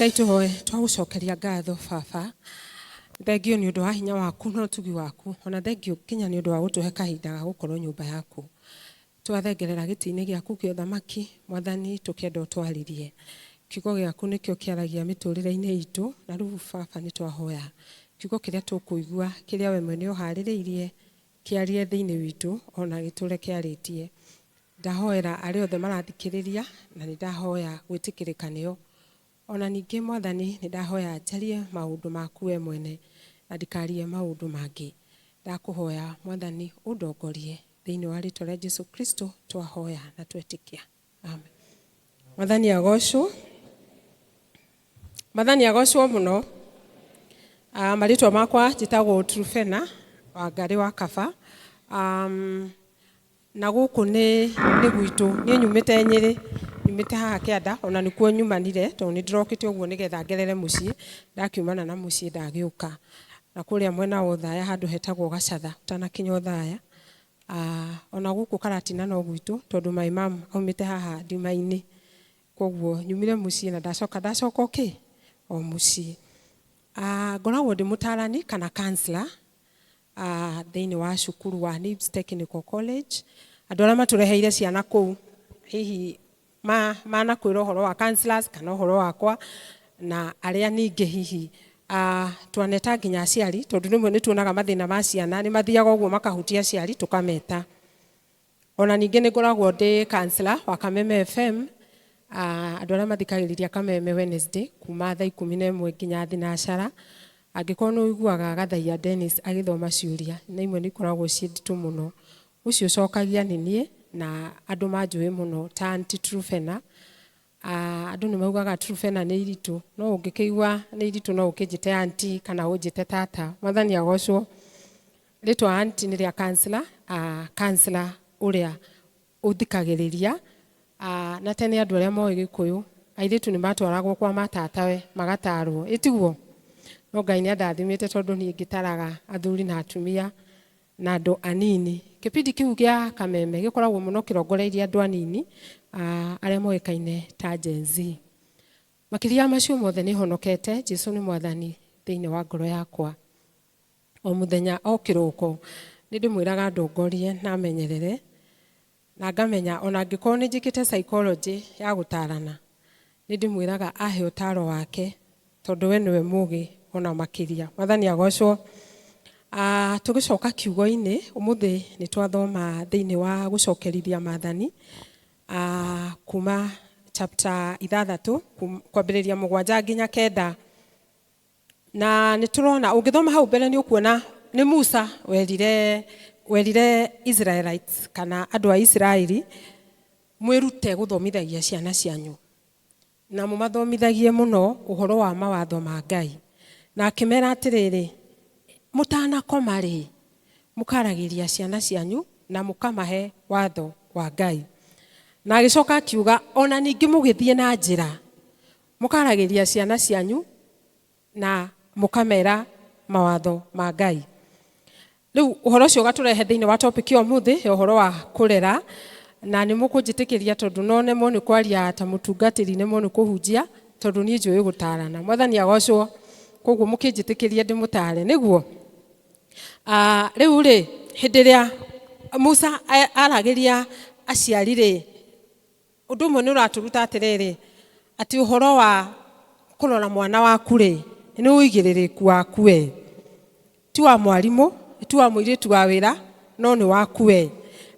Rekei tũhoe. Twagũcokeria ngatho baba, thengio nĩ ũndũ wa hinya waku na ũtugi waku, ona thengio nginya nĩ ũndũ wa gũtũhe kahinda ga gũkorwo nyũmba yaku. Twathengerera gĩtĩ-inĩ gĩaku kĩa ũthamaki, Mwathani, tũkĩenda ũtwarĩrie. Kiugo gĩaku nĩkĩo kĩaragia mĩtũrĩre-inĩ itũ, na rĩu baba nĩ twahoya kiugo kĩrĩa tũkũigua, kĩrĩa we mwene ũharĩrĩirie, kĩarie thĩinĩ witũ, ona gĩtũre kĩarĩtie. Ndahoera arĩa othe marathikĩrĩria, na nĩ ndahoya gwĩtĩkĩrĩka nĩo. Ona ningĩ Mwathani nĩ ndahoya njarie maũndũ maku we mwene, na ndikarie maũndũ mangĩ. Ndakũhoya Mwathani ũndongorie, thĩinĩ wa rĩtwa rĩa Jesu Kristo twahoya na twetĩkia. Amen. Mwathani agocwo. Mwathani agocwo mũno. Marĩtwa makwa njĩtagwo Trufena Wangarĩ wa Kaba. Na gũkũ nĩ gwitũ, niĩ nyumĩte Nyĩrĩ, nyumĩte haha kĩanda, ona nĩkuo nyumanire, tondũ nĩ ndĩrokĩte ũguo nĩgetha ngerere mũciĩ, ndakiumana na mũciĩ ndagĩũka. Na kũrĩa mwena wa Othaya handũ hetagwo Gacatha, ũtanakinya Othaya. Ona gũkũ Karatina no gwitũ, tondũ my mum aumĩte haha Ndima-inĩ. Koguo nyumire mũciĩ na ndacoka ndacoka o kĩ? O mũciĩ. Ngoragwo ndĩ mũtarani kana counselor thĩinĩ wa cukuru wa NIBS Technical College. Andũ arĩa matũreheire ciana kũu hihi manakwĩra ũhoro wa counselors kana ũhoro wakwa, na arĩa ningĩ hihi twaneta nginya aciari, tondũ rĩmwe nĩ tuonaga mathĩna ma ciana nĩ mathiaga ũguo makahutia aciari tũkameta. Ona ningĩ nĩ ngoragwo ndĩ counselor wa Kameme FM, andũ arĩa mathikagĩrĩria Kameme Wednesday kuma thaa 11 nginya thinacara. Angĩkorwo nĩ ũiguaga Gathaia Dennis agĩthoma ciũria, na imwe nĩ ikoragwo ciĩ nditũ mũno, ũcio ũcokagia nĩ niĩ, na andũ manjũĩ mũno ta Aunty Trufena. Andũ nĩ maugaga Trufena nĩ iritũ, no ũngĩkĩigua nĩ iritũ no ũkĩnjĩte aunty kana ũnjĩte tata. Mwathani agocwo. Rĩtwa aunty nĩ rĩa counselor, counselor ũrĩa ũthikagĩrĩria. Na tene andũ arĩa moĩ Gĩkũyũ, airĩtu nĩ matwaragwo kwa matatawe magatarwo, ĩtiguo? No Ngai nĩ andathimĩte tondũ niĩ ngĩtaraga athuri na atumia na andũ anini. Kĩbindi kĩu gĩa Kameme gĩkoragwo mũno kĩrongoreirie andũ anini, arĩa moĩkaine ta Gen Z. Makĩria ya macio mothe nĩ honokete, Jesu nĩ mwathani thĩinĩ wa ngoro yakwa. O mũthenya o kĩroko nĩ ndĩmwĩraga ndongorie na amenyerere, na ngamenya ona angĩkorwo nĩ njĩkĩte psychology ya gũtarana, nĩ ndĩmwĩraga ahe ũtaro wake, tondũ we nĩwe mũgĩ ona makĩria. Mwathani agocwo. Tũgĩcoka kiugo-inĩ, ũmũthĩ nĩ twathoma thĩinĩ wa gũcokerithia maathani, kuma chapter 6, kwambĩrĩria 7 nginya 9. Na nĩ tũrona, ũngĩthoma hau mbere nĩ ũkuona nĩ Musa werire Israelites kana andũ a Isiraeli, mwĩrute gũthomithagia ciana cianyu, na mũmathomithagie mũno ũhoro wa mawatho ma Ngai. Na akĩmera atĩrĩrĩ, mũtanakoma rĩ, mũkaragĩria ciana cianyu na mũkamahe watho wa Ngai. Na agĩcoka akiuga, ona ningĩ mũgĩthiĩ na njĩra, mũkaragĩria ciana cianyu na mũkamera mawatho ma Ngai. Rĩu ũhoro ũcio ũgatũrehe thĩinĩ wa topic ya ũmũthĩ ya ũhoro wa kũrera, na nĩ mũkũnjĩtĩkĩria tondũ no nemwo nĩ kwaria ta mũtungatĩri, nemwo nĩ kũhunjia tondũ niĩ njũĩ gũtarana. Mwathani agocwo. Koguo mũkĩnjĩtĩkĩria ndĩmũtare nĩguo. Rĩu rĩ, hĩndĩ ĩrĩa Musa aragĩria aciari rĩ, ũndũ ũmwe nĩ ũratũruta atĩrĩrĩ, atĩ ũhoro wa kũrora mwana waku rĩ, nĩ ũigĩrĩrĩku waku we, ti wa mwarimũ, ti wa mũirĩtu wa wĩra, no nĩ waku we.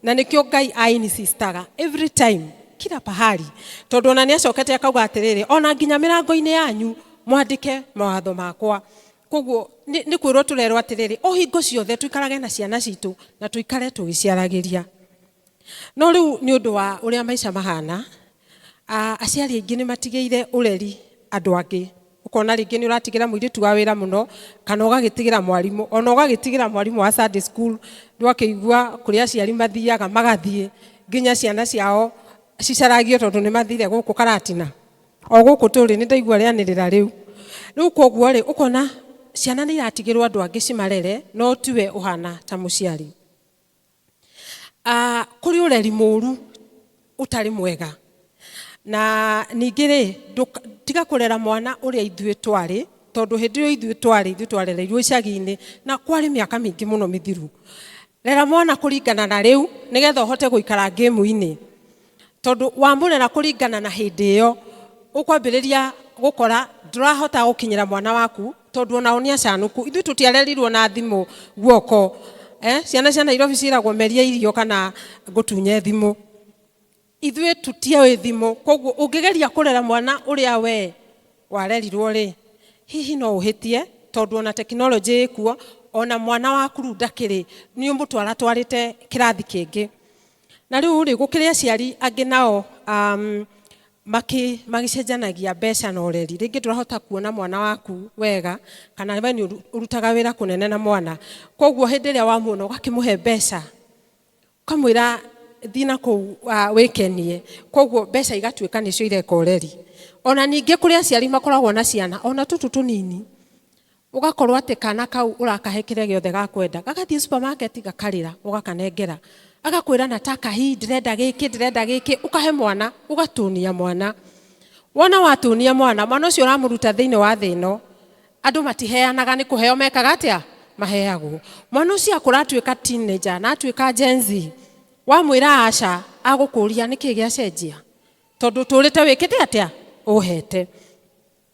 Na nĩkĩo Ngai a-insistaga every time, kila pahali, tondũ ona nĩ acokete akauga atĩrĩrĩ, ona nginya mĩrango-inĩ yanyu mwandĩke mawatho makwa. Koguo nĩ kwĩrwo tũrerwo atĩrĩrĩ, o hingo ciothe tũikarage na ciana citũ na tũikare tũgĩciaragĩria. No rĩu nĩ ũndũ wa ũrĩa maica mahana, aciari aingĩ nĩ matigĩire ũreri andũ angĩ. Ũkona rĩngĩ nĩ ũratigĩra mũirĩtu wa wĩra mũno, kana ũgagĩtigĩra mwarimũ, ona ũgagĩtigĩra mwarimũ wa Sunday school. Ndwakĩigua kũrĩa aciari mathiaga magathiĩ nginya ciana ciao cicaragio tondũ nĩ mathire gũkũ Karatina. O gũkũ tũrĩ nĩ ndaigua rĩanĩrĩra rĩu. Rĩu koguo rĩ, ũkona ciana nĩ iratigĩrwo andũ angĩ cimarere, no tiwe ũhana ta mũciari. Kũrĩ ũreri mũru ũtarĩ mwega. Na ningĩ rĩ, tiga Tiga kũrera mwana ũrĩa ithuĩ twarĩ, tondũ hĩndĩ ĩyo ithuĩ twarĩ, ithuĩ twarereirwo icagi-inĩ na kwarĩ mĩaka mĩingĩ mũno mĩthiru. Rera mwana kũringana na rĩu nĩgetha ũhote gũikara ngĩmu-inĩ. Tondũ wamũrera kũringana na hĩndĩ ĩyo, ũkwambĩrĩria gũkora ndũrahota gũkinyĩra mwana waku tondũ onao nĩ acanũku. Ithuĩ tũtiarerirwo na thimũ guoko. Ciana cia Nairobi ciĩragwo meria irio kana ngũtunye thimũ. Ithuĩ tũtiũĩ thimũ, koguo ũngĩgeria kũrera mwana ũrĩa we warerirwo rĩ, hihi no ũhĩtie tondũ ona tekinoronjĩ ĩkuo, ona mwana waku rĩu ndakĩrĩ, nĩ ũmũtwara twarĩte kĩrathi kĩngĩ. Na rĩu rĩ, gũkĩrĩ aciari angĩ nao magĩcenjanagia mbeca na ũreri. Rĩngĩ ndũrahota kuona mwana waku wega, kana we nĩ ũrutaga wĩra kũnene na mwana. Koguo hĩndĩ ĩrĩa wamuona ũgakĩmũhe mbeca, ũkamwĩra thiĩ na kũu wĩkenie. Koguo mbeca igatuĩka nĩcio ireka ũreri. Ona ningĩ kũrĩ aciari makoragwo na ciana, ona tũtũ tũnini, ũgakorwo atĩ kana kau ũrakahe kĩrĩa gĩothe gakwenda. Gagathiĩ supermarket gakarĩra, ũgakanengera. Agakwĩra nataka hii, ndĩrenda gĩkĩ, ndĩrenda gĩkĩ, ũkahe mwana, ũgatũnia mwana. Wona watũnia mwana, mwana ũcio ũramũruta thĩinĩ wa thĩ ĩno, andũ matiheanaga nĩ kũheo mekaga atĩa? Maheagwo. Mwana ũcio akũra atuĩka teenager na atuĩka Gen Z, wamwĩra aca, agũkũria nĩkĩ gĩacenjia? Tondũ ũtũrĩte wĩkĩte atĩa? Ũhete.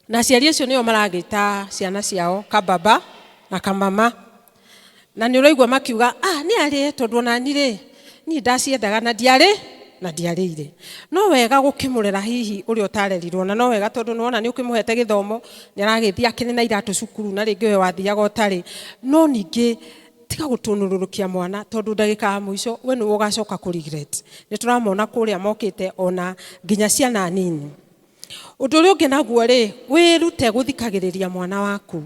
Na aciari acio nĩo maragĩta ciana ciao kababa na kamama. Na nĩ ũraigua makiuga, ah, nĩ arĩe tondũ ona niĩ rĩ, niĩ ndaciendaga na ndiarĩ, na ndiarĩire. No wega gũkĩmũrera hihi ũrĩa ũtarerirwo, na no wega tondũ nĩwona nĩ ũkĩmũhete gĩthomo, nĩ aragĩthiĩ akĩrĩ na iratũ cukuru na rĩngĩ we wathiaga ũtarĩ. No ningĩ tiga gũtũnũrũrũkia mwana tondũ ndagĩka ya mũico we nĩwe ũgacoka kũ regret. Nĩ tũramona kũrĩa mokĩte ona nginya ciana nini. Ũndũ ũrĩa ũngĩ naguo rĩ, wĩrute gũthikagĩrĩria mwana waku.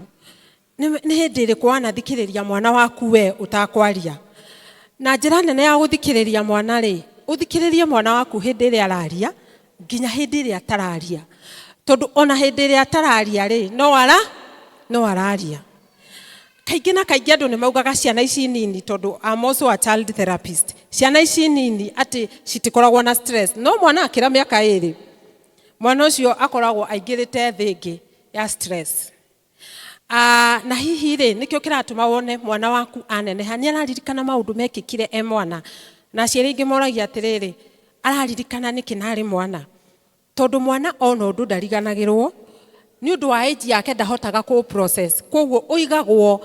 Nĩ hĩndĩ ĩrĩkũ wanathikĩrĩria mwana waku we ũtakwaria? Na njĩra nene ya gũthikĩrĩria mwana rĩ, ũthikĩrĩrie mwana waku hĩndĩ ĩrĩa araria nginya hĩndĩ ĩrĩa atararia. Tondũ ona hĩndĩ ĩrĩa atararia rĩ, no araria. Kaingĩ na kaingĩ andũ nĩ maugaga ciana ici nini, tondũ I'm also a child therapist. Ciana ici nini atĩ citikoragwo na stress. No mwana akĩra mĩaka ĩrĩ, mwana ũcio akoragwo aingĩrĩte thĩ ĩngĩ ya stress. Na hihi rĩ, nĩkĩo kĩratũma wone mwana waku aneneha, nĩ araririkana maũndũ mekĩkire e mwana. Na aciari aingĩ moragia atĩrĩrĩ, araririkana nĩkĩ na arĩ mwana? Tondũ mwana ona ũndũ ndariganagĩrwo, nĩ ũndũ wa age yake ndahotaga kũ process. Koguo ũigagwo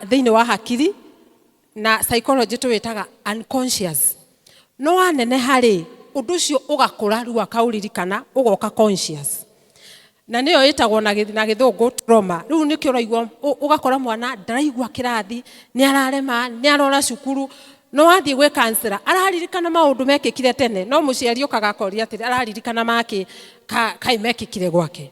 thĩinĩ wa hakiri, na psychology tũwĩtaga unconscious. No waneneha rĩ, ũndũ ũcio ũgakũra rĩu akaũririkana, ũgoka conscious. Na nĩyo ĩtagwo na gĩthũngũ trauma. Rĩu nĩkĩo ũraigua, ũgakora mwana ndaraigua kĩrathi, nĩ ararema, nĩ arora cukuru. No wathiĩ gwĩ counselor, araririkana maũndũ mekĩkire tene, no mũciari okaga akoria atĩrĩ, araririkana makĩ kaĩ mekĩkire gwake.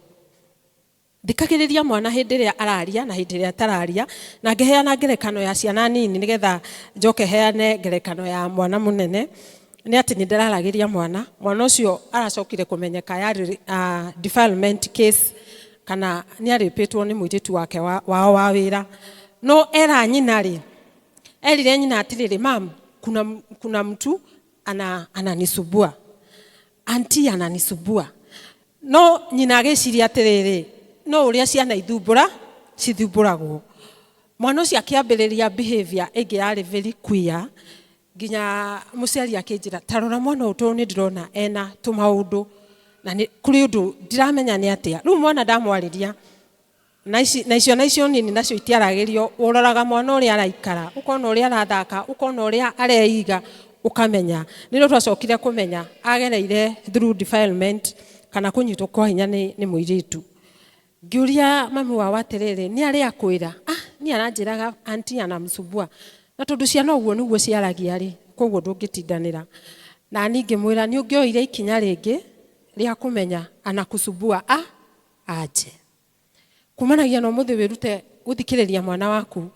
Thikagĩrĩria mwana hĩndĩ ĩrĩa araria na hĩndĩ ĩrĩa atararia, na ngĩheana ngerekano ya ciana nini nĩgetha njoke heane ngerekano ya mwana mũnene. Nĩ atĩ nĩ ndĩraragĩria mwana, mwana ũcio aracokire kũmenyeka yarĩ defilement case, kana nĩ arĩpĩtwo nĩ mũirĩtu wake wao wa wĩra. No era nyina rĩ, erire nyina atĩrĩrĩ, mam, kuna mtu ananisumbua, auntie ananisumbua. No nyina agĩciria atĩrĩrĩ, no ũrĩa ciana cithumbũragwo. Mwana ũcio akĩambĩrĩria behavior ĩngĩ yarĩ very queer, nginya mũciari akĩnjĩra, ta rora mwana ũyũ tondũ nĩ ndĩrona ena tũmaũndũ, na nĩ kũrĩ ũndũ ndiramenya nĩ atĩa. Rĩu mwana ndamwarĩria, na ici, na icio, na icio nini nacio itiaragĩrio, ũroraga mwana ũrĩa araikara, ũkona ũrĩa arathaka, ũkona ũrĩa areiga, ũkamenya. Nĩrĩo twacokire kũmenya agereire through defilement, kana kũnyitwo kwa hinya nĩ mũirĩtu. Ngĩũria mami wao atĩrĩrĩ, nĩ arĩ akwĩra? Ah, niĩ aranjĩraga auntie anamsumbua. Na tondũ ciana ũguo nĩguo ciaragia rĩ, koguo ndũngĩtindanĩra. Na niĩ ngĩmwĩra nĩ ũngĩoire ikinya rĩngĩ rĩa kũmenya anakusumbua a aje. Kumanagia na ũmũthĩ wĩrute gũthikĩrĩria mwana waku,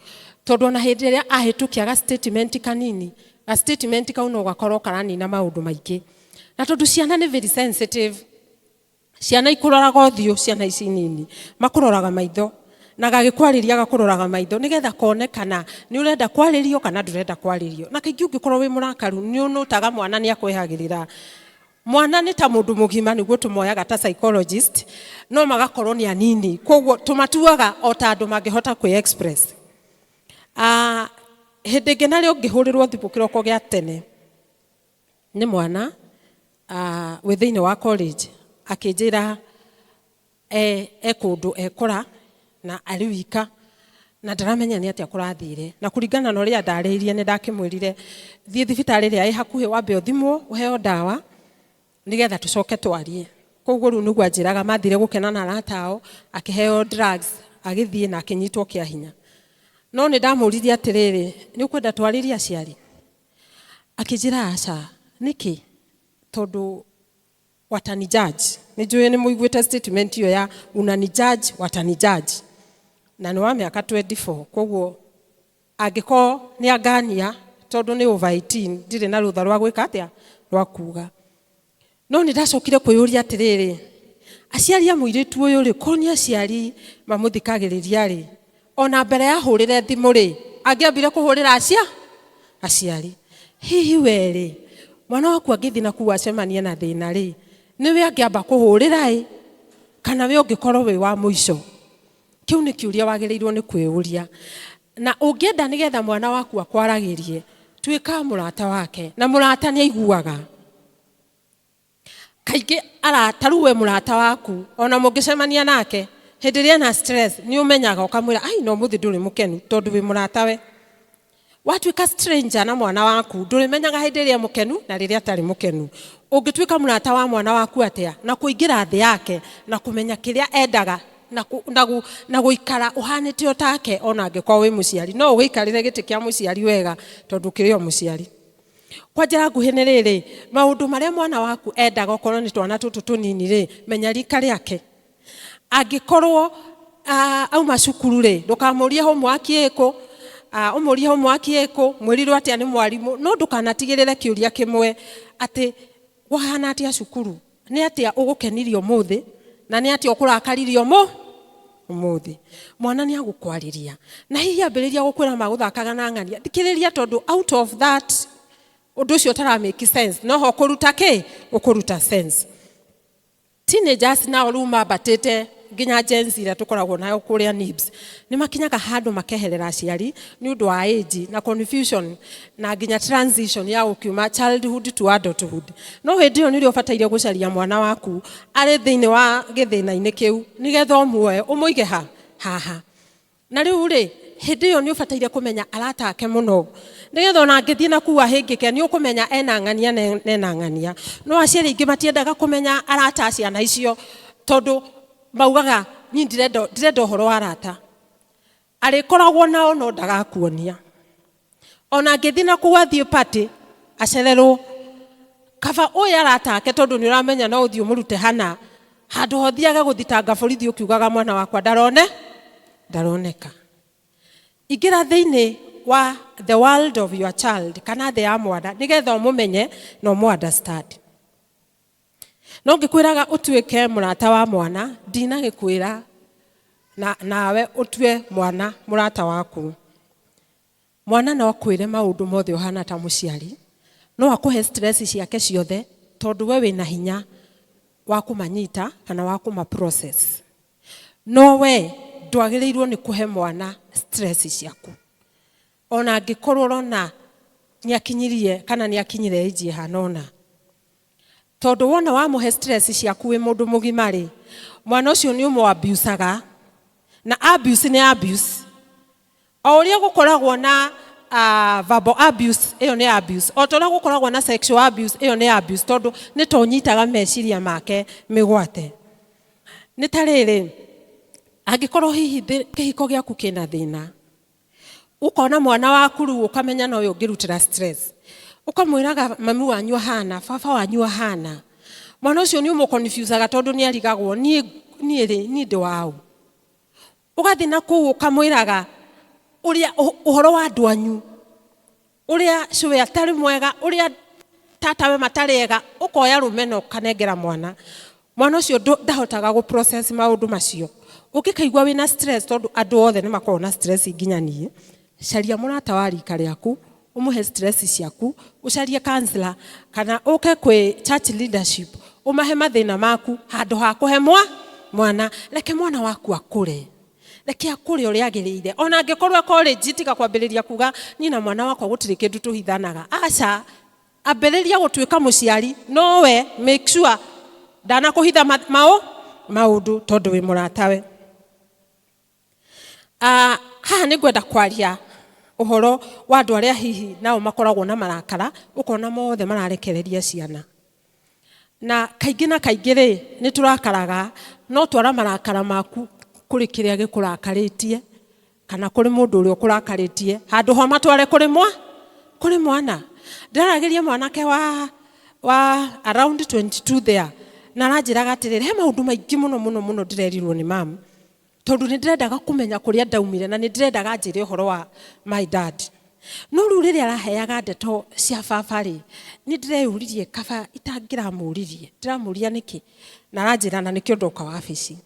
tondũ ona hĩndĩ ĩrĩa ahĩtũkia ga statement kanini, ga statement kau no gakorwo karanina maũndũ maingĩ. Na tondũ ciana nĩ very sensitive, ciana ikũroraga ũthiũ, ciana ici nini makũroraga maitho, na gagĩkwarĩria gakũroraga maitho nĩgetha kone kana nĩ ũrenda kwarĩrio kana ndũrenda kwarĩrio. Na kaingĩ ũngĩkorwo wĩ mũrakaru nĩ ũnũtaga mwana nĩ akwehagĩrĩra. Mwana nĩ ta mũndũ mũgima nĩguo tũmoyaga ta psychologist, no magakorwo nĩ anini, koguo tũmatuaga o ta andũ mangĩhota kwĩ express. Hĩndĩ ĩngĩ narĩo ngĩhũrĩrwo thimũ kĩroko gĩa tene nĩ mwana wĩ thĩinĩ wa college, akĩnjĩra e kũndũ ekora na arĩ wika na ndaramenya nĩ atĩa kũrathire. Na kũringana na ũrĩa ndarĩirie, nĩ ndakĩmwĩrire thiĩ thibitarĩ ĩrĩa ĩ hakuhĩ wambe ũthimwo ũheo ndawa nĩgetha tũcoke twarie. Koguo rĩu nĩguo anjĩraga mathire gũkena na arata ao, akĩheo drugs, agĩthiĩ na akĩnyitwo kĩa hinya. No nĩ ndamũririe atĩrĩrĩ, nĩ ũkwenda twarĩrie aciari? Akĩnjĩra aca. Nĩkĩ? Tondũ watani judge. Nĩ njũĩ nĩ mũiguĩte statement ĩyo ya unani judge, watani judge. Na nĩ wa mĩaka 24, koguo angĩkorwo nĩ angania tondũ nĩ over 18, ndirĩ na rũtha rwa gwĩka atĩa, rwa kuga. No nĩ ndacokire kwĩyũria atĩrĩrĩ, aciari a mũirĩtu ũyũ rĩ, korwo nĩ aciari mamũthikagĩrĩria rĩ, ona mbere ya hũrĩre thimũ rĩ, angĩambire kũhũrĩra aciari. Hihi we rĩ, mwana waku angĩthiĩ na kũu acemanie na thĩna rĩ, nĩwe angĩamba kũhũrĩra ĩ, kana we ũngĩkorwo wĩ wa mũico? Kĩu nĩ kĩũria wagĩrĩirwo nĩ kwĩyũria. Na ũngĩenda nĩgetha mwana waku akwaragĩrie, tuĩka mũrata wake, na mũrata nĩ aiguaga. Kaingĩ ta rĩu we mũrata waku, ona mũngĩcemania nake hĩndĩ ĩrĩa ena stress, nĩ ũmenyaga ũkamwĩra, ai no mũthĩ ndũrĩ mũkenu, tondũ wĩ mũratawe. Watuĩka stranger na mwana waku, ndũrĩmenyaga hĩndĩ ĩrĩa mũkenu na rĩrĩa atarĩ mũkenu. Ũngĩtuĩka mũrata wa mwana waku atĩa? Na kũingĩra thĩ yake, na kũmenya kĩrĩa endaga, na gũikara ũhanĩte o take ona angĩkorwo wĩ mũciari. No ũgĩikarĩre gĩtĩ kĩa mũciari wega tondũ ũkĩrĩ o mũciari. Kwa njĩra nguhĩ nĩ rĩrĩ, maũndũ marĩa mwana waku endaga okorwo nĩ twana tũtũ tũnini rĩ, menya rika rĩake. Angĩkorwo auma cukuru rĩ, ndũkamũrie homework ĩkũ, ũmũrie homework ĩkũ, mwĩrirwo atĩa nĩ mwarimũ, no ndũkanatigĩrĩre kĩũria kĩmwe atĩ wahana atĩa cukuru, nĩ atĩa ũgũkenirie ũmũthĩ na nĩ atĩa ũkũrakaririe ũmũthĩ. Mwana nĩ agũkwarĩria na hihi ambĩrĩria gũkwĩra magũthakaga na ng'ania, thikĩrĩria tondũ out of that ũndũ ũcio ũtara make sense, no ho ũkũruta kĩ? Ũkũruta sense. Teenagers nao rĩu mambatĩte nginya Gen Z ĩrĩa tũkoragwo nayo kũrĩa NIBS, nĩ makinyaga handũ makeherera aciari nĩ ũndũ wa age na confusion na nginya transition ya gũkiuma childhood to adulthood. No hĩndĩ ĩyo nĩrĩo ũbataire gũcaria mwana waku arĩ thĩinĩ wa gĩthĩna-inĩ kĩu nĩgetha ũmuoe ũmũige ha haha. Na rĩu rĩ, hĩndĩ ĩyo nĩ ũbataire kũmenya arata ake mũno nĩgetha ona angĩthiĩ na kũu ahĩngĩke nĩ ũkũmenya ena ng'ania na ena ng'ania. No aciari aingĩ matiendaga kũmenya arata a ciana icio tondũ maugaga niĩ ndirenda ũhoro wa arata. Arĩkoragwo nao no ndagakuonia. Ona angĩthiĩ na kũu athiĩ party acererwo, kaba ũyũ arata ake tondũ nĩ ũramenya no ũthiĩ ũmũrute hana handũ ha ũthiage gũthitanga borithi ũkiugaga mwana wakwa ndaroneka. Ingĩra thĩinĩ wa the world of your child kana thĩ ya mwana nĩgetha ũmũmenye na ũmũ understand. No ngĩkwĩraga ũtuĩke mũrata wa mwana, ndinagĩkwĩra nawe ũtue mwana mũrata waku. Mwana no akwĩre maũndũ mothe ũhana ta mũciari, no akũhe stress ciake ciothe tondũ we wĩna hinya wa kũmanyita kana wa kũma process. No we ndwagĩrĩirwo nĩ kũhe mwana stress ciaku. Ona angĩkorwo ũrona nĩ akinyirie kana nĩ akinyire age ĩhana ũna. Tondũ wona wamũhe stress ciaku wĩ mũndũ mũgima rĩ, mwana ũcio nĩ ũmũ abusaga, na abuse nĩ abuse. O ũrĩa gũkoragwo na verbal abuse, ĩyo nĩ abuse. O ta ũrĩa gũkoragwo na sexual abuse, ĩyo nĩ abuse, tondũ nĩ ta ũnyitaga meciria make mĩgwate. Nĩ ta rĩrĩ, angĩkorwo hihi kĩhiko gĩaku kĩna thĩna, ũkona mwana waku rĩu ũkamenya no we ũngĩrutĩra stress, ũkamwĩraga mami wanyu ahana, baba wanyu ahana. Mwana ũcio nĩ ũmũ-confusaga tondũ nĩ arigagwo niĩ rĩ, niĩ ndĩ waũ. Ũgathiĩ na kũu ũkamwĩraga ũrĩa ũhoro wa andũ anyu, ũrĩa cũwe atarĩ mwega, ũrĩa tatawe matarĩ ega, ũkoya rũmena ũkanengera mwana. Mwana ũcio ndahotaga gũ process maũndũ macio. Ũngĩkaigua wĩna stress, tondũ andũ othe nĩ makoragwo na stress nginya niĩ, caria mũrata wa rika rĩaku, Ũmũhe stress ciaku, ũcarie counselor kana ũke kwĩ church leadership, ũmahe mathĩna maku handũ ha kũhe mwana. Reke mwana waku akũre, reke akũre ũrĩa agĩrĩire. Ona angĩkorwo college, tiga kwambĩrĩria kuga niĩ na mwana wakwa gũtirĩ kĩndũ tũhithanaga. Aca, ambĩrĩria gũtuĩka mũciari, nowe make sure ndanakũhitha maũndũ tondũ wĩ mũratawe. Haha nĩ ngwenda kwaria ũhoro wa andũ arĩa hihi nao makoragwo na marakara, ũkona mothe mararekereria ciana. Na kaingĩ na kaingĩ rĩ, nĩ tũrakaraga, no twara marakara maku kũrĩ kĩrĩa gĩkũrakarĩtie kana kũrĩ mũndũ ũrĩa ũkũrakarĩtie, handũ ho matware kũrĩ mwana. Ndĩraragĩria mwanake wa around 22 there, na aranjĩraga atĩrĩrĩ, he maũndũ maingĩ mũno mũno mũno ndĩrerirwo nĩ mamu, tondũ nĩ ndĩrendaga kũmenya kũrĩa ndaumire na nĩ ndĩrendaga njĩre ũhoro wa my dad. No rĩu rĩrĩa araheaga ndeto cia baba rĩ, nĩ ndĩreyũririe kaba itangĩramũririe. Ndĩramũria nĩkĩ, na aranjĩra na nĩkĩo ndoka wabici.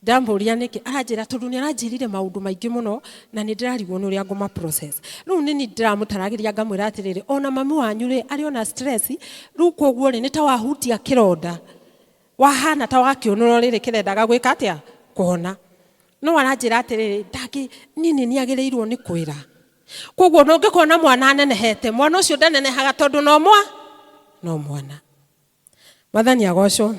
Ndamũria nĩkĩ, aranjĩra tondũ nĩ aranjĩrire maũndũ maingĩ mũno na nĩ ndĩrarigwo nĩ ũrĩa ngũma process. Rĩu nĩ niĩ ndĩramũtaragĩria ngamwĩra atĩrĩrĩ, ona mami wanyu rĩ, arĩ ona stress rĩu, koguo rĩ, nĩ ta wahutia kĩronda wahana ta wakĩũnũra rĩrĩ kĩrendaga gwĩka atĩa kũhona. No aranjĩra atĩrĩrĩ, ndangĩ niĩ nĩ niagĩrĩirwo nĩ kwĩra. Koguo no ũngĩkona mwana anenehete, mwana ũcio ndanenehaga tondũ no mwana. Mwathani agocwo.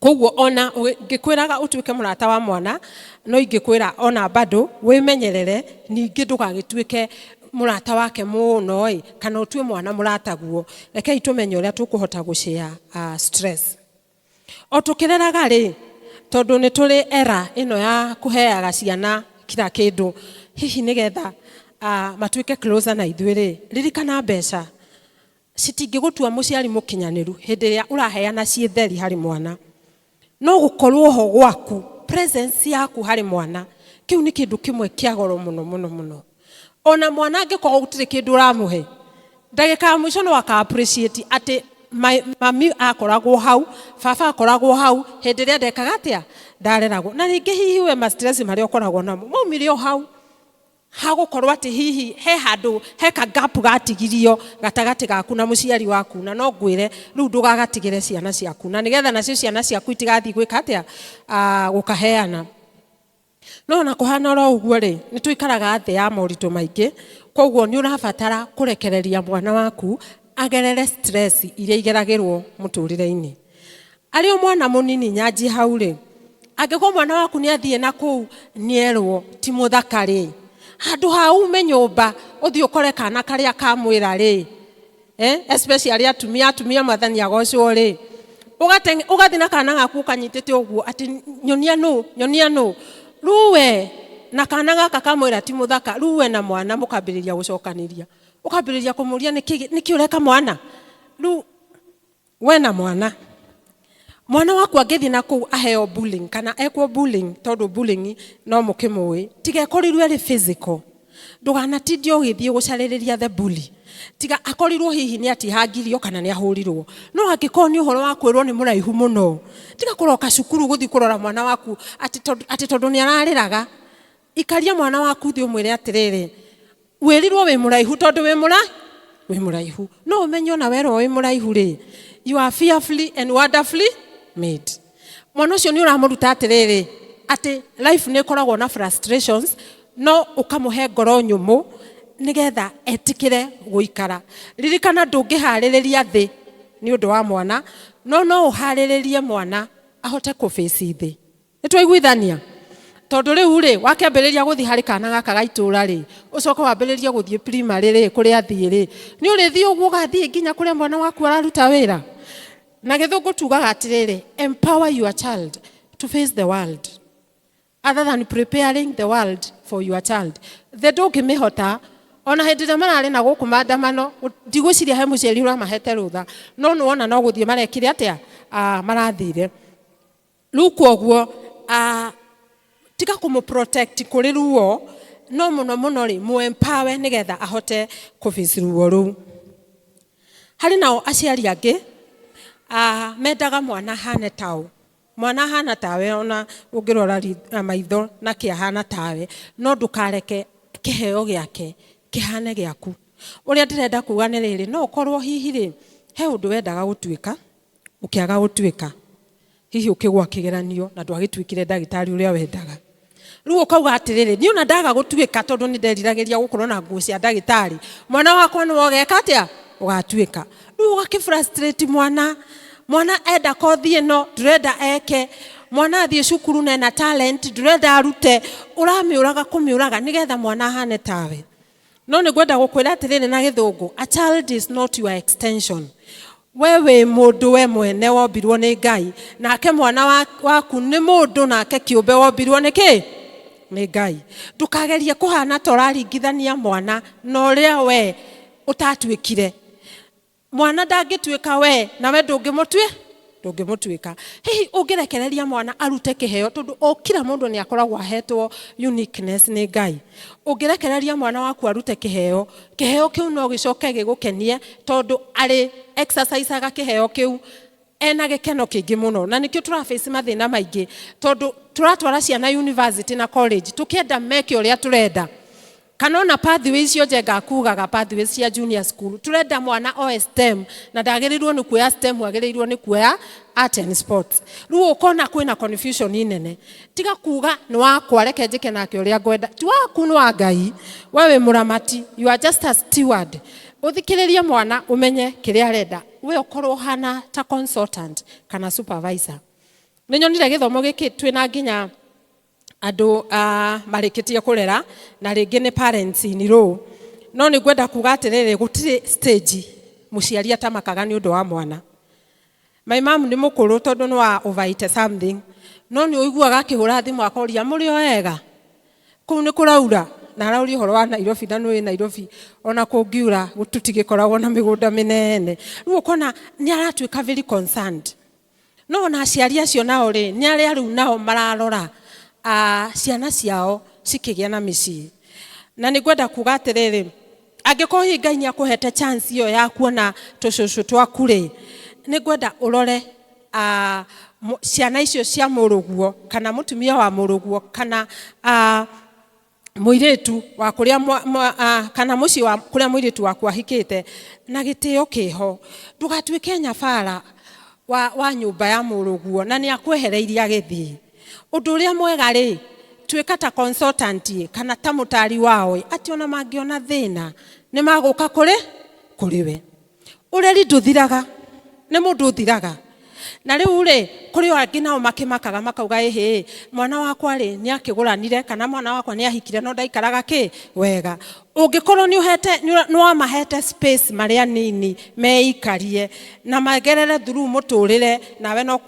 Koguo ona ngĩkwĩraga ũtuĩke mũrata wa mwana, no ingĩkwĩra ona bado wĩmenyerere ningĩ ndũgagĩtuĩke mũrata wake mũno ĩ, kana ũtue mwana mũrataguo. Rekei tũmenye ũrĩa tũkũhota gũshare stress o tũkĩreraga rĩ, tondũ nĩ tũrĩ era ĩno ya kũheaga ciana kila kĩndũ hihi nĩgetha matuĩke closer na ithuĩ rĩ. Ririkana, mbeca citingĩgũtua mũciari mũkinyanĩru hĩndĩ ĩrĩa ũraheana ciĩ theri harĩ mwana, no gũkorwo ho gwaku, presence yaku harĩ mwana, kĩu nĩ kĩndũ kĩmwe kĩa goro mũno mũno mũno. Ona mwana angĩkorwo gũtirĩ kĩndũ ũramũhe, ndagĩka ya mũico no aka appreciate atĩ mami akoragwo hau, baba akoragwo hau hĩndĩ ĩrĩa ndekaga atĩa, ndareragwo. Na rĩngĩ hihi we ma stress marĩa ũkoragwo namo maumire o hau hagũkorwo atĩ hihi he handũ he ka gap gatigirio gatagatĩ gaku na mũciari waku. Na no ngwĩre rĩu ndũgagatigĩre ciana ciaku, na nĩgetha nacio ciana ciaku itigathiĩ gwĩka atĩa, gũkaheana. No ona kũhana oro ũguo rĩ, nĩ tũikaraga thĩ ya moritũ maingĩ, koguo nĩ ũrabatara kũrekereria mwana waku agerere stress iria igeragĩrwo mũtũrĩre-inĩ arĩ o mwana mũnini. Nyanji hau rĩ, angĩkorwo mwana waku nĩ athiĩ na kũu nĩerwo ti mũthaka rĩ, handũ ha ume nyũmba ũthiĩ ũkore kana karĩa kamwĩra rĩ, especially atumia, atumia Mwathani agocwo rĩ, ũgathiĩ na kana gaku ũkanyitĩte ũguo atĩ nyonia nũ, nyonia nũ. Rĩu we na kana gaka kamwĩra ti mũthaka, rĩu we na mwana mũkambĩrĩria gũcokanĩria, ũkambĩrĩria kũmũria nĩkĩ ũreka mwana. Rĩu we na mwana waku angĩthiĩ na kũu aheo bullying kana ekwo bullying, tondũ bullying no mũkĩmũĩ, tiga ĩkorirwo ĩrĩ physical, ndũganatindie ũgĩthiĩ gũcarĩrĩria the bully, tiga akorirwo hihi nĩ atihangirio kana nĩ ahũrirwo. No angĩkorwo nĩ ũhoro wa kwĩrwo nĩ mũraihu mũno, tiga kũroka cukuru gũthiĩ kũrora mwana waku atĩ tondũ nĩ ararĩraga. Ikaria mwana waku thĩ ũmwĩre atĩrĩrĩ, wĩrirwo wĩ mũraihu tondũ wĩ mũraihu, no ũmenye ona werwo wĩ mũraihu rĩ, you are fearfully and wonderfully made. Mwana ũcio nĩ ũramũruta atĩrĩrĩ, atĩ life nĩ ĩkoragwo na frustrations, no ũkamũhe ngoro nyũmũ nĩgetha etĩkĩre gũikara. Ririkana, ndũngĩharĩrĩria thĩ nĩ ũndũ wa mwana, no no ũharĩrĩrie mwana ahote kũbĩci thĩ. Nĩ twaiguithania? Tondũ rĩu rĩ, wakĩambĩrĩria gũthiĩ harĩ kana gaka ga itũũra rĩ, ũcoke wambĩrĩrie gũthiĩ primary rĩ, kũrĩa athiĩ rĩ, nĩ ũrĩthiĩ ũguo ũgathiĩ nginya kũrĩa mwana waku araruta wĩra. Na Gĩthũngũ tugaga atĩrĩrĩ, empower your child to face the world other than preparing the world for your child. The ndũngĩmĩhota. Ona hĩndĩ ĩrĩa mararĩ na gũkũ maandamano, ndigwĩciria he mũciari ũramahete rũtha, no nĩwona no gũthiĩ marekire atĩa, marathire. Rĩu kwoguo tiga kũmũ protect kũrĩ ruo, no mũno mũno rĩ, mũ empower nĩgetha ahote kũface ruo rũu. Harĩ nao aciari angĩ mendaga mwana ahane tao. Mwana ahana tawe, ona ũngĩrora maitho na kĩ ahana tawe, no ndũkareke kĩheo gĩake kĩhane gĩaku. Ũrĩa ndĩrenda kuga nĩ rĩrĩ, no ũkorwo hihi rĩ, he ũndũ wendaga gũtuĩka, ũkĩaga gũtuĩka. Hihi ũkĩgwa kĩgeranio na ndwagĩtuĩkire ndagĩtarĩ ũrĩa wendaga. Rĩu ũkauga atĩrĩrĩ, niĩ ona ndaga gũtuĩka tondũ nĩ nderiragĩria gũkorwo na nguo cia ndagĩtarĩ, mwana wakwa nĩwe ũgeka atĩa? Ũgatuĩka. Rĩu ũgakĩ frustrate mwana. Mwana enda kothi ĩno, ndũrenda eke. Mwana athiĩ cukuru na ena talent, ndũrenda arute. Ũramĩũraga kũmĩũraga nĩgetha mwana ahane tawe. No nĩ ngwenda gũkwĩra atĩrĩrĩ na gĩthũngũ, a child is not your extension. We wĩ mũndũ we mwene wombirwo nĩ Ngai, nake mwana waku nĩ mũndũ nake kĩũmbe wombirwo nĩ kĩ? Nĩ Ngai. Ndũkagerie kũhana ta ũraringithania mwana na ũrĩa we ũtatuĩkire. Mwana ndangĩtuĩka we, nawe ndũngĩmũtuĩ? Ndũngĩmũtuĩka. Hihi ũngĩrekereria mwana arute kĩheo, tondũ o kila mũndũ nĩ akoragwo ahetwo uniqueness nĩ Ngai. Ũngĩrekereria mwana waku arute kĩheo, kĩheo kĩu no gĩcoke gĩgũkenie, tondũ arĩ exercisaga kĩheo kĩu ena gĩkeno kĩingĩ mũno. Na nĩkĩo tũraface mathĩna maingĩ, tondũ tũratwara ciana university na college, tũkĩenda meke ũrĩa tũrenda. Kana ona pathways icio Njenga akugaga, pathways cia junior school, turenda mwana oe STEM, na ndagĩrĩirwo nĩ kuoya STEM, agĩrĩirwo nĩ kuoya art and sports. Rĩu ũkona kwĩna confusion nene. Tiga kuga nĩ wakwa, reke njĩke nake ũrĩa ngwenda. Ti waku, nĩ wa Ngai. We wĩ mũramati, you are just a steward. Ũthikĩrĩrie mwana ũmenye kĩrĩa arenda. We ũkorwo ũhana ta consultant kana supervisor. Nĩ nyonire gĩthomo gĩkĩ twĩna nginya andũ marĩkĩtie kũrera na rĩngĩ nĩ parents in law. No nĩ ngwenda kuga atĩrĩrĩ, gũtirĩ stage mũciari atamakaga nĩ ũndũ wa mwana. My mom nĩ mũkũrũ tondũ nĩ wa over 80 something, no nĩ ũiguaga akĩhũra thimũ akoria mũrĩ o ega, kũu nĩ kũraura, na arauria ũhoro wa Nairobi, na nĩũĩ Nairobi ona kũngiura tũtigĩkoragwo na mĩgũnda mĩnene. Rĩu ũkona nĩ aratuĩka very concerned. No ona aciari acio nao rĩ, nĩ arĩa rĩu nao mararora ciana ciao cikĩgĩa na mĩciĩ. Na nĩ ngwenda kuga atĩrĩrĩ, angĩkorwo hihi Ngai nĩ akũhete chance ĩyo ya kuona tũcũcũ twaku rĩ, nĩ ngwenda ũrore ciana icio cia mũrũguo, kana mũtumia wa mũrũguo, kana mũirĩtu wa kũrĩa kana mũciĩ wa kũrĩa mũirĩtu waku ahikĩte, na gĩtĩo kĩho. Ndũgatuĩke nyabara wa nyũmba ya mũrũguo na nĩ akwehereirie agĩthiĩ. Ũndũ ũrĩa mwega rĩ, tuĩka ta consultant kana ta mũtari wao, atĩ ona mangĩona thĩna nĩ magũka kũrĩ we. Ũreri ndũthiraga, nĩ mũndũ ũthiraga. Na rĩu rĩ, kũrĩ o angĩ nao makĩmakaga makauga, ĩhĩ, mwana wakwa rĩ nĩ akĩgũranire, kana mwana wakwa nĩ ahikire no ndaikaraga kĩ wega. Ũngĩkorwo nĩ wamahete space marĩ anini meikarie na magerere through mũtũrĩre, nawe no,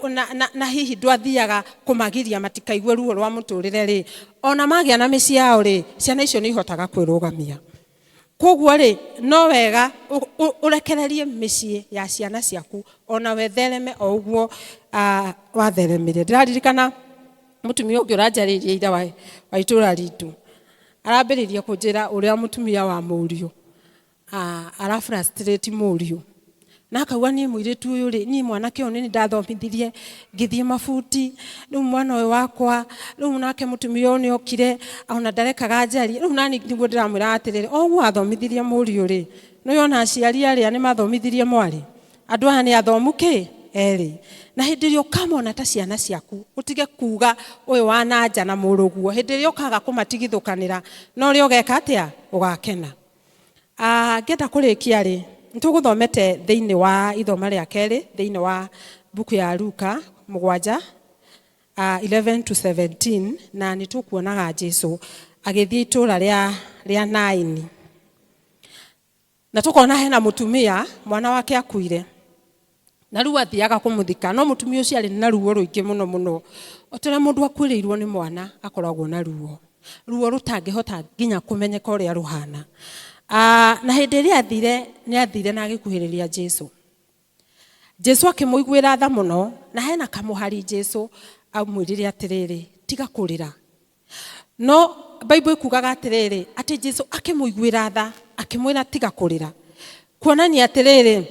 na hihi ndwathiaga kũmagiria matikaigue ruo rwa mũtũrĩre rĩ, ona magĩa na mĩciĩ yao rĩ, ciana icio nĩ ihotaga kwĩrũgamia. Koguo rĩ, no wega ũrekererie mĩciĩ ya ciana ciaku ona wethereme o ũguo watheremire. Ndĩraririkana mũtumia ũngĩ ũranjarĩirie ira wa itũũra ritũ, arambĩrĩria kũnjĩra ũrĩa mũtumia wa mũriũ ara frustrate mũriũ, na akauga niĩ mũirĩtu ũyũ rĩ, niĩ mwanake ũyũ nĩ ndathomithirie ngĩthiĩ mabuti, rĩu mwana ũyũ wakwa rĩu nake mũtumia ũyũ nĩ okire ona ndarekaga njarie. Rĩu nani nĩguo ndĩramwĩra atĩrĩrĩ, o ũguo wathomithirie mũriũ rĩ, nĩ ona aciari arĩa nĩ mathomithiriĩ mwarĩ, andũ aya nĩ athomu kĩ erĩ. Na hĩndĩ ĩrĩa ũkamona ta ciana ciaku, ũtige kuga ũyũ wa nanja na mũrũguo, hĩndĩ ĩrĩa ũkaga kũmatigithũkanĩra na ũrĩa ũgeka atĩa, ũgakena. Ngĩenda kũrĩkia rĩ, nĩtũgũthomete thĩinĩ wa ithoma rĩa kerĩ thĩinĩ wa mbuku ya Luka 7, 11 to 17, na nĩtũkuonaga Jesu agĩthiĩ itũũra rĩa Naini, na tũkona hena mũtumia mwana wake akuire, na rĩu athiaga kũmũthika, no mũtumia ũcio arĩ na ruo rũingĩ mũno mũno. O ta ũrĩa mũndũ akuĩrĩirwo nĩ mwana akoragwo na ruo, ruo rũtangĩhota nginya kũmenyeka ũrĩa rũhana. Na hĩndĩ ĩrĩa athire, nĩ athire na agĩkuhĩrĩria Jesu. Jesu akĩmũiguĩra tha mũno, na hena kamũhari Jesu amwĩrire atĩrĩrĩ, tiga kũrĩra. No Bible ĩkugaga atĩrĩrĩ, atĩ Jesu akĩmũiguĩra tha, akĩmwĩra tiga kũrĩra. Kuonania atĩrĩrĩ,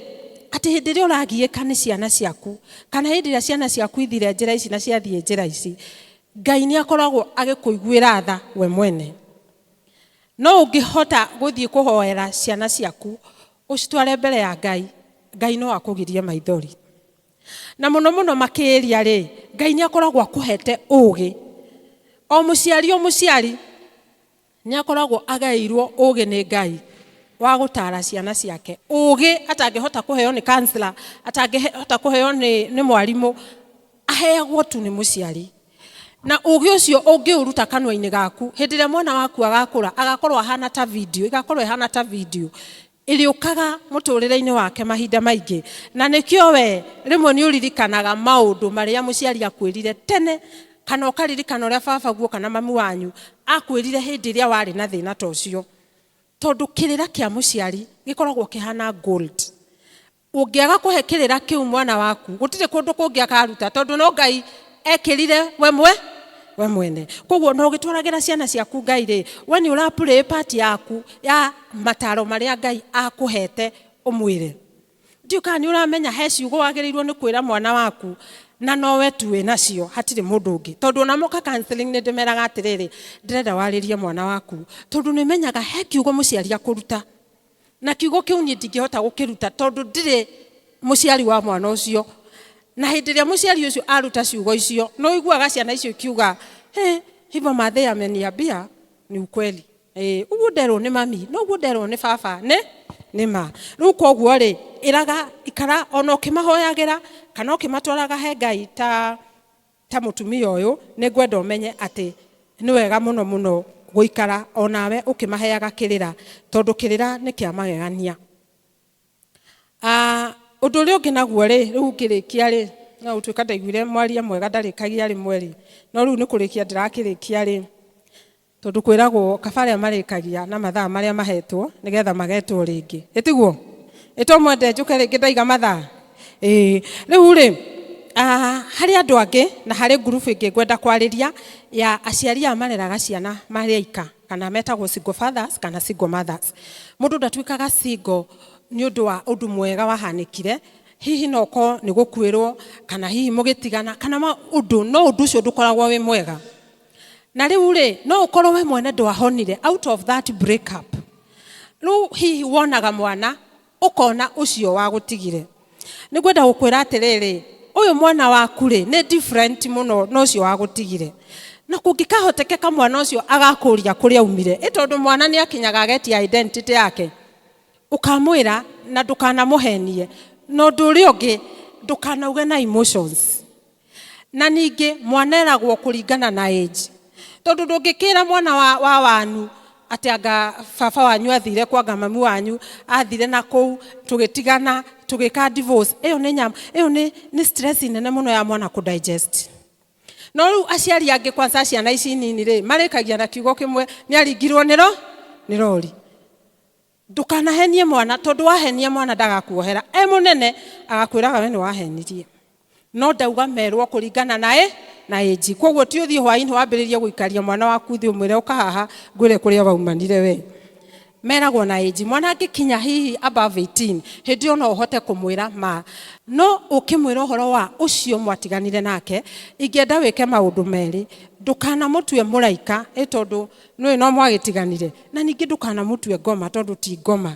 atĩ hĩndĩ ĩrĩa ũragiĩka nĩ ciana ciaku, kana hĩndĩ ĩrĩa ciana ciaku ithire njĩra ici na ciathiĩ njĩra ici, Ngai nĩ akoragwo agĩkũiguĩra tha we mwene. No ũngĩhota gũthiĩ kũhoera ciana ciaku, ũcitware mbere ya Ngai, Ngai no akũgirie maithori. Na mũno mũno makĩria rĩ, Ngai nĩ akoragwo akũhete ũgĩ. O mũciari o mũciari nĩ akoragwo agaĩirwo ũgĩ nĩ Ngai wa gũtara ciana ciake. Ũgĩ atangĩhota kũheo nĩ counselor, atangĩhota kũheo nĩ mwarimũ, aheagwo tu nĩ mũciari. Na ũgĩ ũcio ũngĩũruta kanua-inĩ gaku, hĩndĩ ĩrĩa mwana waku agakũra, agakorwo ahana ta video, ĩgakorwo ĩhana ta video ĩrĩũkaga mũtũrĩre-inĩ wake mahinda maingĩ. Na nĩkĩo we rĩmwe nĩ ũririkanaga maũndũ marĩa mũciari akwĩrire tene, kana ũkaririkana ũrĩa baba guo kana mami wanyu akwĩrire hĩndĩ ĩrĩa warĩ na thĩna ta ũcio. Tondũ kĩrĩra kĩa mũciari gĩkoragwo kĩhana gold. Ũngĩaga kũhe kĩrĩra kĩu mwana waku, gũtirĩ kũndũ kũngĩ akaruta, tondũ no Ngai ekĩrire we mwe we mwene. Koguo na ũgĩtwaragĩra ciana ciaku Ngai rĩ, we nĩ ũra play part yaku ya mataro marĩa Ngai akũhete ũmwĩre. Ndiũĩ kana nĩ ũramenya he ciugo wagĩrĩirwo nĩ kwĩra mwana waku, na nowe tu wĩnacio, hatirĩ mũndũ ũngĩ. Tondũ ona moka counseling nĩ ndĩmeraga atĩrĩrĩ, ndĩrenda warĩrie mwana waku, tondũ nĩ menyaga he kiugo mũciari akũruta. Na kiugo kĩu niĩ ndingĩhota gũkĩruta tondũ ndirĩ mũciari wa mwana ũcio. Na hĩndĩ ĩrĩa mũciari ũcio aruta ciugo icio, nĩ ũiguaga ciana icio ikiuga, he, hivyo mathe ameniambia ni ukweli. Ũguo nderwo nĩ mami, noguo nderwo nĩ baba, nĩ ma. Rĩu koguo rĩ, ĩraga ikara ona ũkĩmahoyagĩra kana ũkĩmatwaraga he Ngai ta mũtumia ũyũ, nĩ ngwenda ũmenye atĩ nĩ wega mũno mũno gũikara onawe ũkĩmaheaga kĩrĩra, tondũ kĩrĩra nĩ kĩa magegania. Ũndũ ũrĩa ũngĩ naguo rĩ, rĩu ngĩrĩkia rĩ, no gũtuĩka ndaiguire mwaria mwega ndarĩkagia rĩmwe rĩ, no rĩu nĩ kũrĩkia ndĩrakĩrĩkia rĩ, tondũ kwĩragwo kaba arĩa marĩkagia na mathaa marĩa mahetwo nĩgetha magetwo rĩngĩ. Ĩtiguo? Ĩto mwende njũke rĩngĩ ndaiga mathaa? Ĩĩ. Rĩu rĩ, harĩ andũ angĩ na harĩ ngurubu ĩngĩ ngwenda kwarĩria ya aciari aya mareraga ciana marĩ aika, kana metagwo single fathers kana single mothers. Mũndũ ndatuĩkaga single nĩ ũndũ wa ũndũ mwega wahanĩkire, hihi no ũkorwo nĩ gũkuĩrwo, kana hihi mũgĩtigana, kana ũndũ, no ũndũ ũcio ndũkoragwo wĩ mwega. Na rĩu rĩ, no ũkorwo we mwene ndwahonire out of that break up. Rĩu hihi wonaga mwana, ũkona ũcio wagũtigire. Nĩ ngwenda gũkwĩra atĩrĩrĩ, ũyũ mwana waku rĩ, nĩ different mũno na ũcio wagũtigire. Na kũngĩkahotekeka mwana ũcio agakũria kũrĩa aumire, ĩ tondũ mwana nĩ akinyaga agetia identity yake, ũkamwĩra na ndũkanamũhenie. Na ũndũ ũrĩa ũngĩ, ndũkanauge na emotions. Na ningĩ mwana eragwo kũringana na age. Tondũ ndũngĩkĩra mwana wa wanu atĩ anga baba wanyu athire kwa anga mami wanyu athire na kũu tũgĩtigana tũgĩka divorce. Ĩyo nĩ nyam, ĩyo nĩ stress nene mũno ya mwana kũ digest. No rĩu aciari angĩ kwanza ciana ici nini rĩ, marĩkagia na kiugo kĩmwe, nĩ aringirwo nĩ rori. Ndũkanahenie mwana, tondũ wahenia mwana ndagakuohera. E mũnene agakwĩraga we nĩ wahenirie. No ndauga merwo kũringana na na age. Koguo ti ũthiĩ hwaĩ-inĩ wambĩrĩrie gũikaria mwana waku thĩ ũmwĩre ũka haha ngwĩre kũrĩa waumanire we. Meragwo na age. Mwana angĩkinya hihi above 18, hĩndĩ ĩyo no ũhote kũmwĩra ma. No ũkĩmwĩra ũhoro wa ũcio mwatiganire nake, ingĩenda wĩke maũndũ merĩ. Ndũkanamũtue mũraika, ĩ tondũ nĩũĩ no mwagĩtiganire. Na ningĩ ndũkanamũtue ngoma tondũ ti ngoma.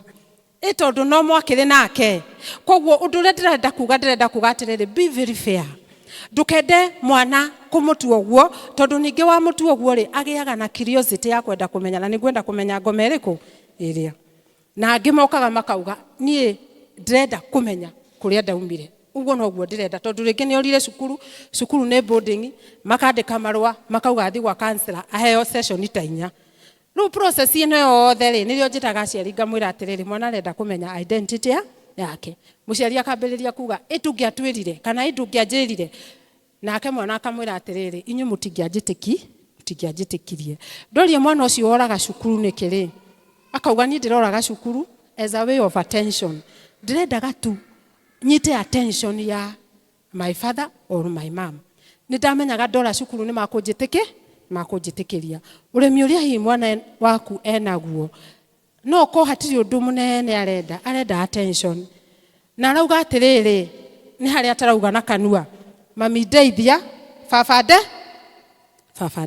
Ĩ tondũ no mwakĩrĩ nake. Koguo ũndũ ũrĩa ndĩrenda kuga, ndĩrenda kuga atĩrĩrĩ, be very fair. Ndũkende mwana kũmũtua ũguo, tondũ ningĩ wamũtua ũguo rĩ, agĩaga na curiosity ya kwenda kũmenya, na nĩngwenda kũmenya ngoma ĩrĩkũ ĩrĩa. Na angĩ mokaga makauga, niĩ ndĩrenda kũmenya kũrĩa ndaumire. Ũguo noguo ndĩrenda, tondũ rĩngĩ nĩ orire cukuru, cukuru nĩ boarding, makandĩka marũa, makauga athiĩ gwa counselor, aheo session ta inya. Rĩu process ĩno yothe rĩ, nĩrĩo njĩtaga aciari ngamwĩra atĩrĩrĩ, mwana arenda kũmenya identity yake. Mũciari akambĩrĩria kuga, ĩ ndũngĩatwĩrire, kana ĩ ndũngĩanjĩrire. Nake mwana akamwĩra atĩrĩrĩ, inyuĩ mũtingĩanjĩtĩkirie. Ndoria mwana ũcio woraga cukuru nĩkĩ rĩ, akauga niĩ ndĩroraga cukuru as a way of attention. Ndĩrendaga tu nyite attention ya my father or my mom. Nĩ ndamenyaga ndora cukuru nĩ makũnjĩtĩkĩria. Ũremi ũrĩa hihi mwana waku enaguo, no ũkorwo hatirĩ ũndũ mũnene arenda, arenda attention. Na arauga atĩrĩrĩ, nĩ harĩa atarauga na kanua, mami ndeithia, baba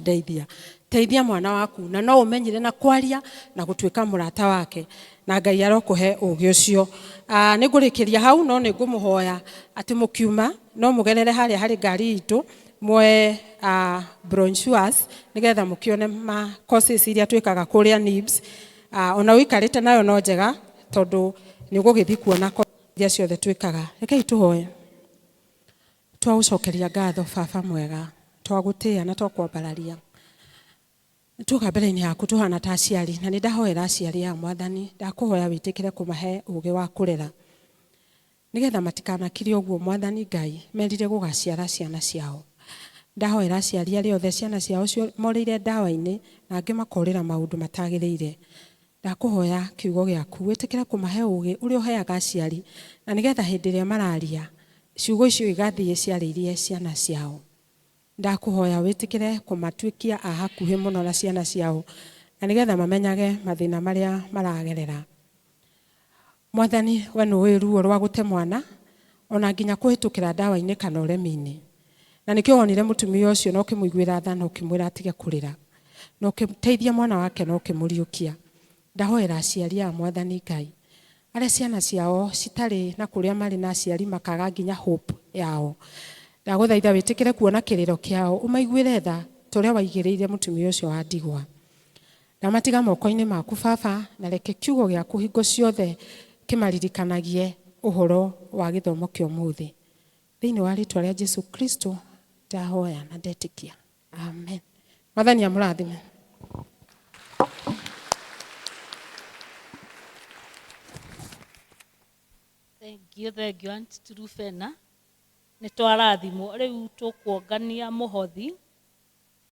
ndeithia. Teithia mwana waku, na no ũmenyire na kwaria na gũtuĩka mũrata wake, na Ngai arokũhe ũgĩ ũcio. Nĩ ngũrĩkĩria hau, no nĩ ngũmũhoya atĩ mũkiuma no mũgerere harĩa harĩ ngari itũ, muoe brochures nĩgetha mũkĩone ma courses iria twĩkaga kũrĩa NIBS. Ona ũikarĩte nayo no njega, tondũ nĩ ũgũgĩthiĩ kuona iria ciothe twĩkaga. Rekei tũhoe. Twagũcokeria ngatho, Baba mwega, twagũtĩĩa na twakwambararia. Tuoka mbere-inĩ yaku tũhana ta aciari, na nĩ ndahoera aciari aya, Mwathani, ndakũhoya wĩtĩkĩre kũmahe ũgĩ wa kũrera, nĩgetha matikanakire ũguo, Mwathani Ngai, merire gũgaciara ciana ciao. Ndahoera aciari arĩa othe ciana ciao morĩire ndawa-inĩ na angĩ makorĩra maũndũ matagĩrĩire. Ndakũhoya kiugo gĩaku wĩtĩkĩre kũmahe ũgĩ ũrĩa ũheaga aciari, na nĩgetha hĩndĩ ĩrĩa mararia ciugo icio igathiĩ ciarĩirie ciana ciao. Ndakũhoya wĩtĩkĩre kũmatuĩkia a hakuhĩ mũno na ciana ciao, na nĩgetha mamenyage mathĩna marĩa maragerera. Mwathani, we nĩũĩ ruo rwa gũte mwana, ona nginya kũhĩtũkĩra ndawa-inĩ kana ũremi-inĩ, na nĩkĩo wonire mũtumia ũcio na ũkĩmũiguĩra tha na ũkĩmwĩra atige kũrĩra, na ũkĩteithia mwana wake na ũkĩmũriũkia. Ndahoera aciari aya, Mwathani Ngai, arĩa ciana ciao citarĩ na kũrĩa marĩ, na aciari makaga nginya hope yao. Ndagũthaitha wĩtĩkĩre kuona kĩrĩro kĩao, ũmaiguĩre tha ta ũrĩa waigĩrĩire mũtumia ũcio wa ndigwa. Ndamatiga moko-inĩ maku, Baba, na reke kiugo gĩaku hingo ciothe kĩmaririkanagie ũhoro wa gĩthomo kĩa ũmũthĩ. Thĩinĩ wa rĩtwa rĩa Jesu Kristo ndahoya na ndetĩkia, amen. Mwathani amũrathime. Thank you, thank you, Auntie Trufena. Nĩ twarathimwo. Rĩu tũkuongania mũhothi.